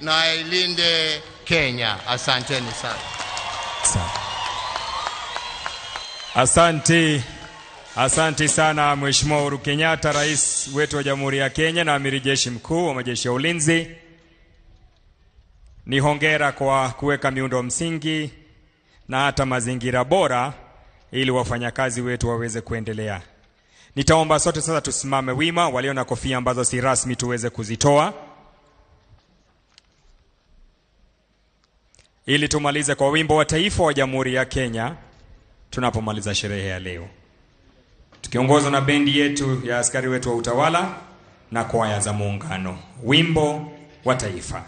Na ailinde Kenya. Asanteni sana. Asante. Asante sana Mheshimiwa Uhuru Kenyatta, Rais wetu wa Jamhuri ya Kenya na Amiri Jeshi Mkuu wa Majeshi ya Ulinzi. Ni hongera kwa kuweka miundo msingi na hata mazingira bora ili wafanyakazi wetu waweze kuendelea. Nitaomba sote sasa tusimame wima, walio na kofia ambazo si rasmi tuweze kuzitoa ili tumalize kwa wimbo wa taifa wa Jamhuri ya Kenya tunapomaliza sherehe ya leo, tukiongozwa na bendi yetu ya askari wetu wa utawala na kwaya za muungano. Wimbo wa taifa.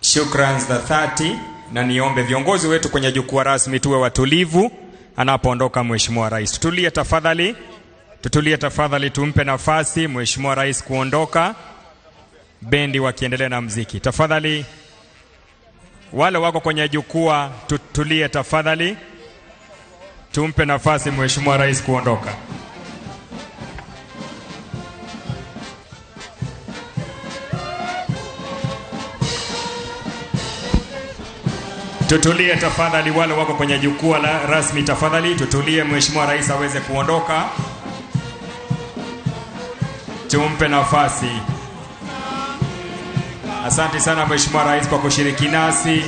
Shukran za dhati, na niombe viongozi wetu kwenye jukwaa rasmi tuwe watulivu anapoondoka Mheshimiwa Rais. Tutulie tafadhali, tutulie tafadhali, tumpe nafasi Mheshimiwa Rais kuondoka, bendi wakiendelea na mziki. Tafadhali wale wako kwenye jukwaa tutulie tafadhali, tumpe nafasi Mheshimiwa Rais kuondoka. Tutulie tafadhali, wale wako kwenye jukwaa la rasmi tafadhali tutulie, Mheshimiwa Rais aweze kuondoka, tumpe nafasi. Asante sana Mheshimiwa Rais kwa kushiriki nasi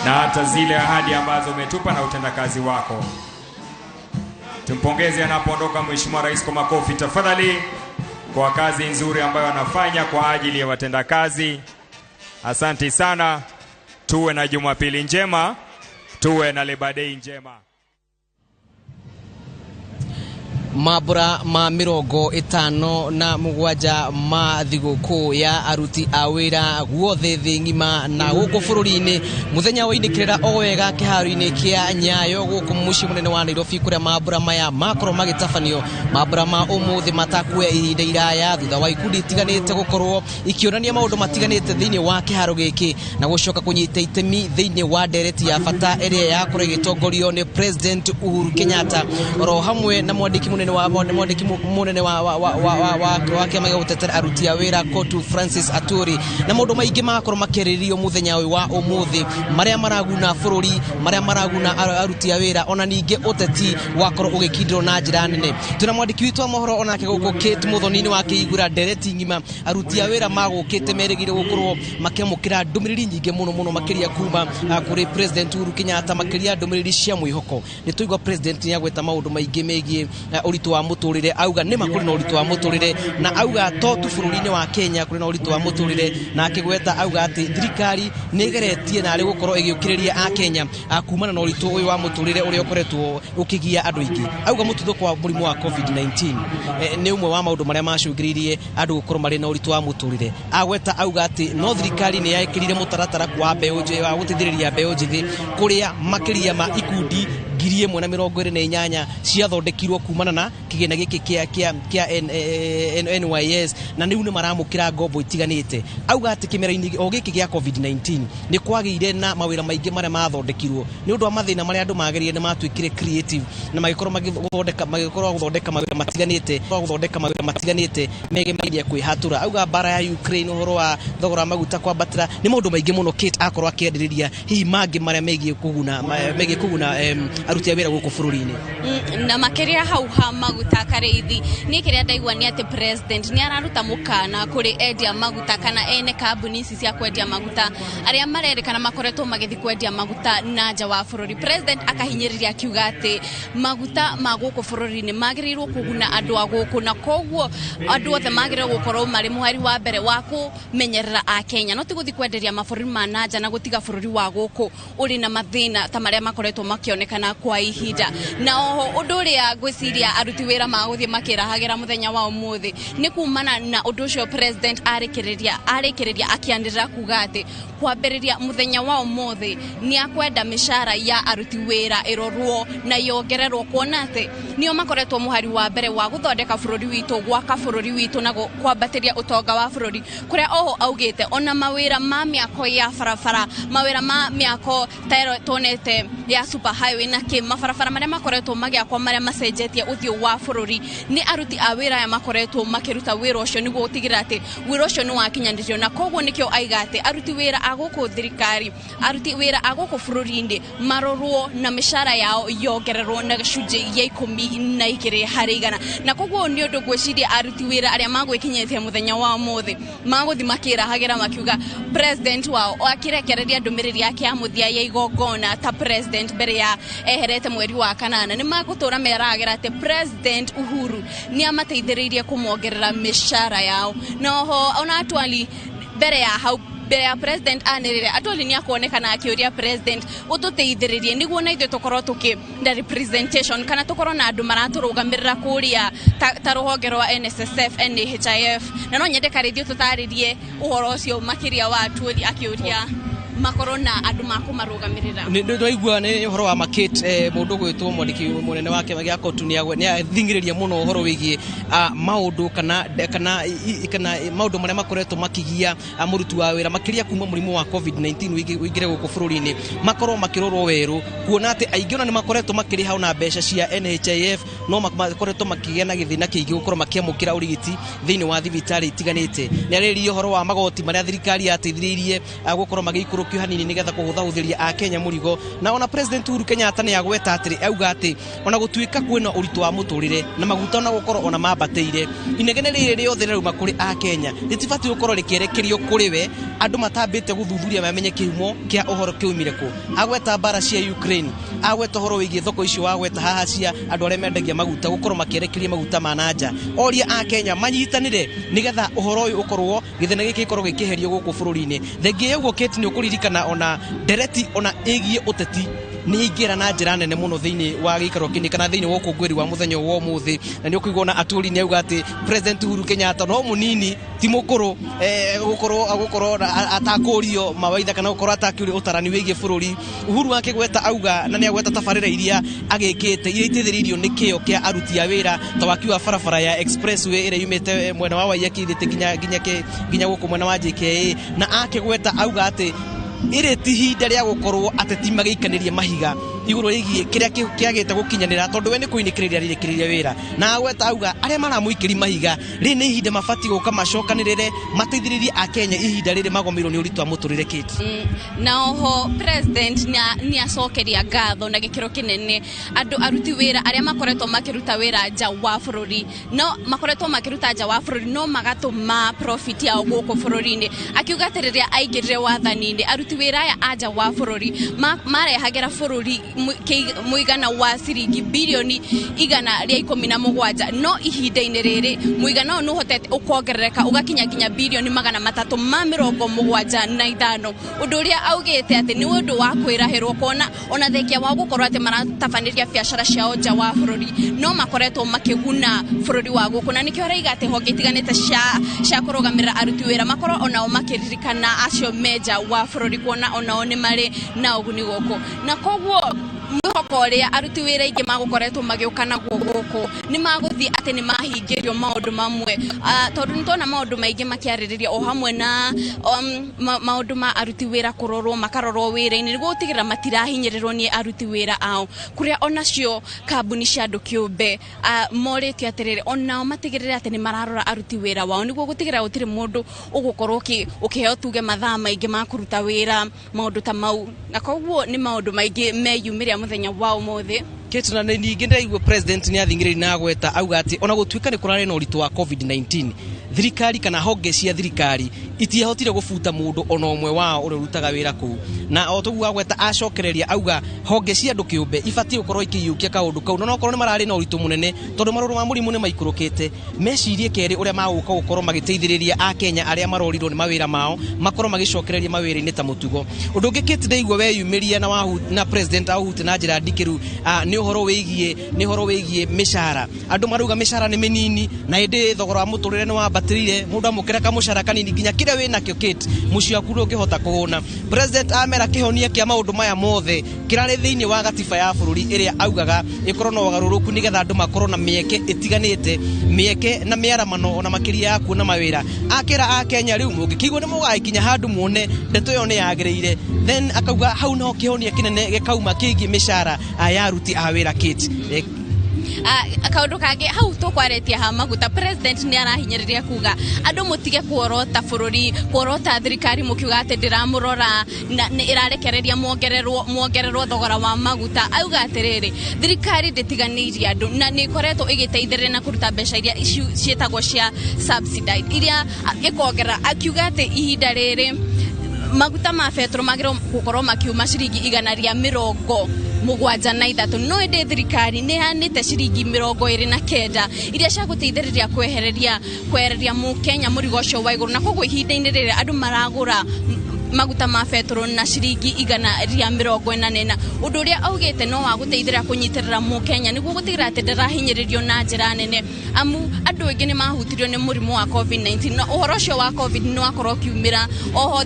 na hata zile ahadi ambazo umetupa na utendakazi wako. Tumpongeze anapoondoka Mheshimiwa Rais kwa makofi tafadhali, kwa kazi nzuri ambayo anafanya kwa ajili ya watendakazi. Asante sana. Tuwe na Jumapili njema, tuwe na Labor Day njema. Mambura ma 57 ma thigũkũ ya aruti a wĩra guothe thĩ ng'ima na gũkũ bũrũri-inĩ. Mũthenya wainĩkĩrĩra o wega kĩharo-inĩ kĩa Nyayo gũkũ mũciĩ mũnene wa Nairobi, kũrĩa mambura maya makorwo magĩtabanio. Mambura ma ũmũthĩ matakuoya ihinda iraya thutha wa ikundi itiganĩte gũkorwo ikĩonania maũndũ matiganĩte thĩinĩ wa kĩharo gĩkĩ na gũcoka kũnyita itemi thĩinĩ wa ndereti ya bata ĩrĩa yakorwo ĩgĩtongorio nĩ President Uhuru Kenyatta oro hamwe na mwandĩki mũnene wa mwandĩki mũnene wa kĩama gĩa gũtetera aruti a wĩra Kotu Francis Aturi, na maũndũ maingĩ magakorwo makĩarĩrĩrio mũthenya ũyũ wa ũmũthĩ, marĩa maraguna bũrũri, marĩa maraguna aruti a wĩra, ona ningĩ ũteti wakorwo ũgĩkindĩrwo na njĩra nene. Twĩna mwandĩki witũ wa mohoro onake gũkũ Kate Muthoni-inĩ wa kĩigura ndereti ng'ima aruti a wĩra magũkĩte merĩgĩire gũkorwo makĩamũkĩra ndũmĩrĩri nyingĩ mũno mũno makĩria kuma kũrĩ President Uhuru Kenyatta, makĩria ndũmĩrĩri cia mwĩhoko. Nĩ tũigua President nĩagweta maũndũ maingĩ megiĩ ũritũ wa mũtũrĩre, auga nĩma kũrĩ na ũritũ wa mũtũrĩre, na auga to tu bũrũri-inĩ wa Kenya kũrĩ na ũritũ wa mũtũrĩre, na akĩgweta auga atĩ thirikari nĩ ĩgeretie narĩ gũkorwo ĩgĩũkĩrĩria akenya kumana na ũritũ ũyũ wa mũtũrĩre ũrĩa ũkoretwo ũkĩgia andũ aingĩ. Auga mũtuthũko wa mũrimũ wa COVID-19 nĩ ũmwe wa maũndũ marĩa macũngĩrĩirie andũ gũkorwo marĩ na ũritũ wa mũtũrĩre. Agweta auga atĩ no thirikari nĩ yekĩrire mũtaratara wa mbeũ njĩthĩ wa gũteithĩrĩria mbeũ njĩthĩ kũrĩa makĩria ma ikundi 1028 ciathondekirwo kumana na kĩgĩna gĩkĩ kĩa NYS, na rĩu nĩ maramũkĩra ngombo itiganĩte. Auga atĩ kĩmera-inĩ o gĩkĩ gĩa COVID-19 nĩ kwagĩire na mawĩra maingĩ marĩa mathondekirwo nĩ ũndũ wa mathĩna marĩa andũ magerire, nĩ matuĩkire creative na magĩkorwo gũthondeka mawĩra matiganĩte, gũthondeka mawĩra matiganĩte megemairie kwĩhatũra. Auga mbara ya Ukraine, ũhoro wa thogora wa maguta kwambatĩra, nĩ maũndũ maingĩ mũno Kate akorwo akĩarĩrĩria hihi mangĩ marĩa megiĩ kũguna aruti a wĩra gũkũ bũrũri-inĩ. Na makĩria hau ha maguta. Maguta Karĩithi. Niĩ kĩrĩa ndaigua nĩ atĩ president nĩ araruta mũkana kũrĩ endia maguta kana ene kambuni ici cia kwendia maguta arĩa marerĩkana makoretwo magĩthiĩ kwendia maguta na nja wa bũrũri. President akahinyĩrĩria akiuga atĩ maguta ma gũkũ bũrũri-inĩ magĩrĩirwo kũguna andũ a gũkũ, na koguo andũ othe magĩrĩirwo gũkorwo marĩ mũhari wa mbere wa kũmenyerera Akenya, no ti gũthiĩ kwenderia mabũrũri ma na nja na gũtiga bũrũri wa gũkũ ũrĩ na mathĩna ta marĩa makoretwo makĩonekana kwa ihinda. Na oho ũndũ ũrĩa ngwĩciria aruti wĩra magũthiĩ makĩrahagĩra mũthenya wa ũmũthĩ nĩ kumana na ũndũ ũcio president arĩkĩrĩria akĩanĩrĩra kuga atĩ kwambĩrĩria mũthenya wa ũmũthĩ nĩ akwenda mĩcara ya aruti wĩra ĩrorwo na yongererwo, kuona atĩ nĩo makoretwo mũhari wa mbere wa gũthondeka bũrũri witũ, gwaka bũrũri witũ na kwambatĩria ũtonga wa bũrũri, kũrĩa oho augĩte ona mawĩra ma mĩako ya barabara, mawĩra ma mĩako ta ĩro tuonete ya super highway na kĩ mabarabara marĩa makoretwo magĩakwo marĩa macenjetie ũthiũ wa bũrũri, nĩ aruti a wĩra aya makoretwo makĩruta wĩra ũcio nĩguo gũtigĩrĩra atĩ wĩra ũcio nĩ wakinyanĩrio. Na koguo nĩkĩo aiga atĩ aruti wĩra a gũkũ thirikari, aruti wĩra a gũkũ bũrũri-inĩ marorwo na mĩcara yao yongererwo na gĩcunjĩ gĩa 12 harĩ igana. Na koguo nĩ ũndũ ngwĩciria aruti wĩra arĩa magwĩkinyĩtie mũthenya wa ũmũthĩ magũthiĩ makĩrahagĩra makiuga president wao akĩrekereria ndũmĩrĩri yake ya mũthia ya igongona ta president mbere ya eherete mweri wa kanana, nĩ magũtũra meragĩra atĩ President Uhuru nĩ amateithĩrĩirie kũmongerera mĩcara yao. Na oho ona Atwali mbere ya hau, mbere ya president anĩrĩre, Atwali nĩ akuonekana akĩũria president ũtũteithĩrĩrie nĩguo na ithuĩ tũkorwo tũkĩ na representation kana tũkorwo na andũ maratũrũgamĩrĩra kũrĩa ta rũhonge rwa NSSF, NHIF. Na no nyende Karĩithio tũtarĩrie ũhoro ũcio makĩria wa Atwoli akĩũria makorwo na andũ makũmarũgamĩrĩra. Nĩ twaigua nĩ ũhoro wa Makate, mũndũ gwĩtwo mwandĩki mũnene wa kĩama gĩa COTU nĩ athing'ĩrĩria mũno ũhoro wĩgiĩ maũndũ kana maũndũ marĩa makoretwo makĩgia mũruti wa wĩra makĩria kuma mũrimũ wa COVID-19 ũingĩre gũkũ bũrũri-inĩ, makorwo makĩrorwo werũ, kuona atĩ aingĩ ona nĩ makoretwo makĩrĩha ona mbeca cia NHIF no makoretwo makĩgĩa na gĩthĩna kĩingĩ gũkorwo makĩamũkĩra ũrigiti thĩinĩ wa thibitarĩ itiganĩte. Nĩ arĩrĩirie ũhoro wa magoti marĩa thirikari yateithĩrĩirie gũkorwo magĩikũrũkio hanini nĩgetha kũhũthahũthĩria Akenya mũrigo. Na ona President Uhuru Kenyatta nĩ agweta atĩrĩ, auga atĩ ona gũtuĩka kwĩna ũritũ wa mũtũrĩre na maguta ona gũkorwo ona mambatĩire, inegene rĩrĩ rĩothe rĩrauma kũrĩ Akenya rĩtibatiĩ gũkorwo rĩkĩerekerio kũrĩ we andũ matambĩte gũthuthuria mamenye kĩhumo kĩa ũhoro kĩumire kũ. Agweta mbara cia Ukraine, agweta ũhoro wĩgiĩ thoko icio wagweta haha cia andũ arĩa mendagia maguta gũkorwo makĩerekeria maguta ma na nja. Oria Akenya manyitanĩre nĩgetha ũhoro ũyũ ũkorwo gĩthĩna gĩkĩ gĩkorwo gĩkĩeherio gũkũ bũrũri-inĩ. Thengia ya ũguo Kate, nĩ ũkũririkana ona ndereti ona ĩgiĩ ũteti nĩ yaingĩra na njĩra nene mũno thĩinĩ wa gĩikaro kĩnĩ kana thĩinĩ wa ũkũngũĩri wa mũthenya wa ũmũthĩ. Na nĩ ũkũigua ona Atwoli nĩ auga atĩ President Uhuru Kenyatta no mũnini ti mũkũrũ, gũkorwo atakũrio mawaitha kana gũkorwo atakĩũrio ũtarani wĩgiĩ bũrũri. Uhuru akĩgweta auga na nĩ agweta tabarĩra iria agĩkĩte iria iteithĩrĩirio nĩ kĩo kĩa aruti a wĩra ta waki wa barabara ya expressway ĩrĩa yumĩte mwena wa Waiyaki thiĩte nginya gũkũ mwena wa JKIA. Na akĩgweta auga atĩ ĩrĩ ti ihinda rĩa gũkorwo ateti magĩikanĩria mahiga igũrũ rĩgiĩ kĩrĩa kĩagĩte gũkinyanĩra, tondũ we nĩ kũinĩkĩrĩria arĩrĩkĩrĩria wĩra. Na agweta auga arĩa maramũikĩria mahiga rĩrĩ nĩ ihinda mabatiĩ gũka macokanĩrĩre mateithĩrĩrie Akenya ihinda rĩrĩ magomeirwo nĩ ũritũ wa mũtũrĩre Kate. Na oho president nĩ acokeria ngatho na gĩkĩro kĩnene andũ aruti wĩra arĩa makoretwo makĩruta wĩra nja wa bũrũri, no makoretwo makĩruta nja wa bũrũri no magatũma profit yao gũkũ bũrũri-inĩ, akiuga atĩ rĩrĩa aingĩrire wathani-inĩ aruti wĩra aya a nja wa bũrũri marehagĩra bũrũri mũigana wa ciringi birioni 117, no ihinda-inĩ rĩrĩ mũigana ũyũ nĩ ũhotete ũkongerereka ũgakinya nginya birioni 375, ũndũ ũrĩa augĩte atĩ nĩ ũndũ wa kwĩrahĩrwo kuona ona thengia wa gũkorwo atĩ maratabanĩria biacara ciao nja wa bũrũri no makoretwo makĩguna bũrũri wa gũkũ. Na nĩkĩo araiga atĩ honge itiganĩte cia kũrũgamĩrĩra aruti wĩra makorwo onao makĩririkana acio me nja wa bũrũri, kuona onao nĩ marĩ na ũguni gũkũ. Na koguo mwĩhoko ũrĩa aruti wĩra aingĩ magũkoretwo magĩũka naguo gũkũ nĩ magũthiĩ atĩ nĩ mahingĩrio maũndũ mamwe, tondũ nĩ tuona maũndũ maingĩ makĩarĩrĩria o hamwe na maũndũ ma aruti wĩra kũrorwo makarorwo wĩra-inĩ nĩguo gũtigĩrĩra matirahinyĩrĩrwo nĩ aruti wĩra ao, kũrĩa onacio kambuni cia andũ kĩũmbe morĩtio atĩrĩrĩ onao matigĩrĩre atĩ nĩ mararora aruti wĩra wao nĩguo gũtigĩrĩra gũtirĩ mũndũ ũgũkorwo ũkĩheo tuge mathaa maingĩ ma kũruta wĩra, maũndũ ta mau. Na koguo nĩ maũndũ maingĩ meyumĩria mũthenya wa ũmũthĩ. Kate, na ningĩ ndĩraigua president nĩ athing'ĩrĩria na agweta auga atĩ ona gũtuĩka nĩ kũrarĩ na ũritũ wa COVID-19, thirikari kana honge cia thirikari itiahotire gũbuta mũndũ ona ũmwe wao ũrĩa ũrutaga wĩra kũu. Na o toguo agweta, acokereria auga honge cia andũ kĩũmbe ibatiĩ gũkorwo ikĩiyũkia kaũndũ kau, no okorwo nĩ mararĩ na ũritũ mũnene tondũ marũrũ ma mũrimũ nĩ maikũrũkĩte, mecirie kerĩ ũrĩa magũka gũkorwo magĩteithĩrĩria akenya arĩa marorirwo nĩ mawĩra mao makorwo magĩcokereria mawĩra-inĩ ta mũtugo. Ũndũ ũngĩ, Kate, ndaigua weyumĩria na wahu, na president aũhute na njĩra ndikĩru, nĩ ũhoro wĩgiĩ mĩcara. Andũ marauga mĩcara nĩ mĩnini na ĩndĩ thogora wa mũtũrĩre nĩ wambatĩrire. Mũndũ amũkĩra kamũcara kanini nginya kĩrĩa wĩ nakĩo, Kate, mũciĩ waku ndũngĩhota kũhũna. President amera kĩhonia kĩa maũndũ maya mothe kĩrarĩ thĩinĩ wa gatiba ya bũrũri ĩrĩa augaga ĩkorwo na ũgarũrũku nĩgetha andũ makorwo na mĩeke ĩtiganĩte, mĩeke na mĩaramano ona makĩria ya kuona mawĩra. Akĩra akenya rĩu mũngĩkĩigua nĩ mũgagĩkinya handũ muone ndeto ĩyo nĩ yagĩrĩire, then akauga hau no kĩhonia kĩnene gĩkauma kĩgiĩ mĩcara ya aruti a wĩra, Kate. Kaundu kangĩ hau tũkwarĩtie ha maguta, president nĩ arahinyĩrĩria kuga andũ mũtige kuorota bũrũri, kuorota thirikari mũkiuga atĩ ndĩramũrora na nĩ ĩrarekereria muongererwo thogora wa maguta. Auga atĩrĩrĩ, thirikari ndĩtiganĩirie andũ na nĩ ĩkoretwo ĩgĩteithĩrĩria na kũruta mbeca iria ciĩtagwo cia subsidized iria ĩkongerera. Akiuga atĩ ihinda rĩrĩ maguta ma betũrũ magĩrĩirwo gũkorwo makiuma ciringi 173, no ĩndĩ thirikari nĩ ĩheanĩte ciringi 29 iria cia gũteithĩrĩria kwehereria mũkenya mũrigo ũcio wa igũrũ, na koguo ihinda-inĩ rĩrĩ andũ maragũra maguta ma betũrũ na ciringi 144. Ũndũ ũrĩa augĩte no wa gũteithĩrĩria kũnyitĩrĩra mũkenya nĩguo gũtigĩrĩra atĩ ndarahinyĩrĩrio na njĩra nene, amu andũ aingĩ nĩ mahutirio nĩ mũrimũ wa COVID-19, na ũhoro ũcio wa COVID nĩ wakorwo ũkiumĩra oho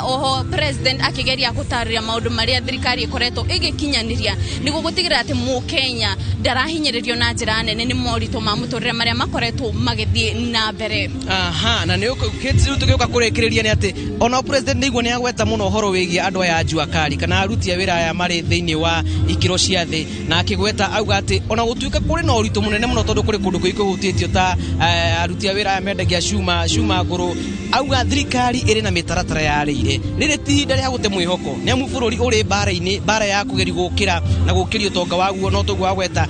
oho president akĩgeria gũtarĩria maũndũ marĩa thirikari ĩkoretwo ĩgĩkinyanĩria nĩguo gũtigĩrĩra atĩ mũkenya ndarahinyĩrĩrio na njĩra nene nĩ moritũ ma mũtũrĩre marĩa makoretwo magĩthiĩ na mbere. Aha, na nĩ rĩu tũgĩũka kũrĩkĩrĩria nĩ atĩ ona president nĩ nĩ agweta mũno ũhoro wĩgiĩ andũ aya a jua kali kana aruti a wĩra aya marĩ thĩinĩ wa ikĩro cia thĩ, na akĩgweta auga atĩ ona gũtuĩka kũrĩ na ũritũ mũnene mũno tondũ kũrĩ kũndũ kũingĩ kũhutĩtio ta aruti a wĩra aya mendagia cuma ngũrũ, auga thirikari ĩrĩ na mĩtaratara yarĩire. Rĩrĩ ti ihinda rĩa gũte mwĩhoko nĩ amu bũrũri ũrĩ mbara-inĩ, mbara ya kũgeria gũkĩra na gũkĩria ũtonga waguo. No toguo agweta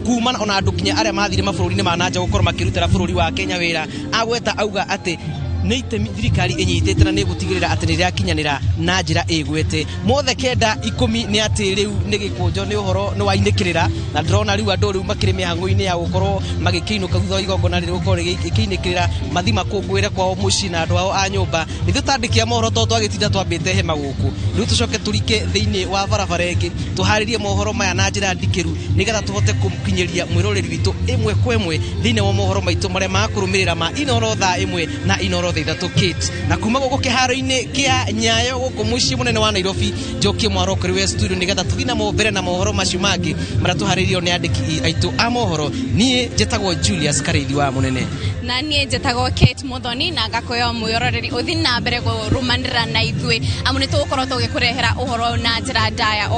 kuma ona andũ nginya arĩa mathire mabũrũri-inĩ ma nanja gũkorwo makĩrutĩra bũrũri wa Kenya wĩra, agweta auga atĩ nĩ itemi thirikari ĩnyitĩte na nĩ ĩgũtigĩrĩra atĩ nĩ rĩrakinyanĩra na njĩra ĩgwete mothe kenda ikũmi. Nĩ atĩ rĩu nĩ gĩkũnjo, nĩ ũhoro nĩ wainĩkĩrĩra, na ndĩrona rĩu andũ rĩu makĩrĩ mĩhang'o-inĩ ya gũkorwo magĩkĩinũka thutha wa igongona rĩrĩ gũkorwo rĩgĩkĩinĩkĩrĩra mathi makũngũĩre kwao mũciĩ na andũ ao a nyũmba. Nĩ tũtandĩkia mohoro tondũ twagĩtinda twambĩte hema gũkũ. Rĩu tũcoke tũrike thĩinĩ wa barabara ĩngĩ tũharĩrie mohoro maya na njĩra ndikĩru nĩgetha tũhote kũkinyĩria mwĩroreri witũ ĩmwe kwa ĩmwe thĩinĩ wa mohoro maitũ marĩa makũrũmĩrĩra ma Inoro thaa 1 na Inoro thaa 3, Kate. Na kuma gũkũ kĩharo-inĩ kĩa Nyayo gũkũ mũciĩ mũnene wa Nairobi, njokie mwaro kũrĩ we studio nĩgetha tũthiĩ na mbere na mohoro macio mangĩ marĩa tũharĩirio nĩ andĩki aitũ a mohoro. Niĩ njĩtagwo Julius Karĩithi wa Mũnene. Na niĩ njĩtagwo Kate Muthoni, na ngakwĩra mwĩroreri ũthiĩ na mbere kũrũmanĩrĩra na ithuĩ, amu nĩ tũgũkorwo tũgĩkũrehera ũhoro na njĩra ndaya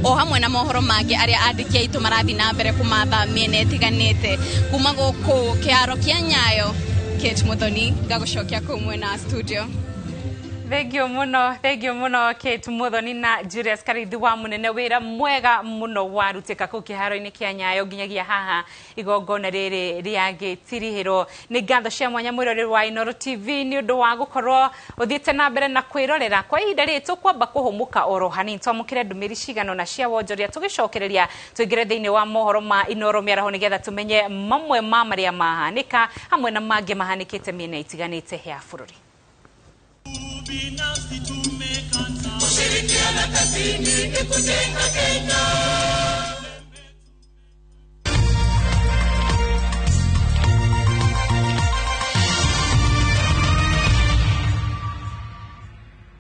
o hamwe na mohoro mangĩ arĩa andĩki aitũ marathiĩ na mbere kũmatha mĩena ĩtiganĩte. Kuma gũkũ kĩharo kĩa Nyayo, Kate Muthoni, ngagũcokia kũu mwena wa studio. Thengio muno, thengio muno, Kate Muthoni na Julius Karithi wa Munene. Wĩra mwega mũno warutĩka kũu kĩharo-inĩ kĩa Nyayo nginyagia haha igongona rĩrĩ rĩagĩtirihĩrwo. Nĩ ngatho cia mwanya, mwĩroreri wa Inooro TV, nĩ ũndũ wa gũkorwo ũthiĩte na mbere na kwĩrorera. Kwa ihinda rĩrĩ tũkwamba kũhũmũka oro hanini twamũkĩre ndũmĩrĩri cigana na cia wonjoria, tũgĩcokereria tũingĩre thĩinĩ wa mohoro ma Inooro mĩaraho nĩgetha tũmenye mamwe ma marĩa mahanĩka hamwe na mangĩ mahanĩkĩte mĩena itiganĩte ya bũrũri. Kushirikiana kazini ni kujenga Kenya.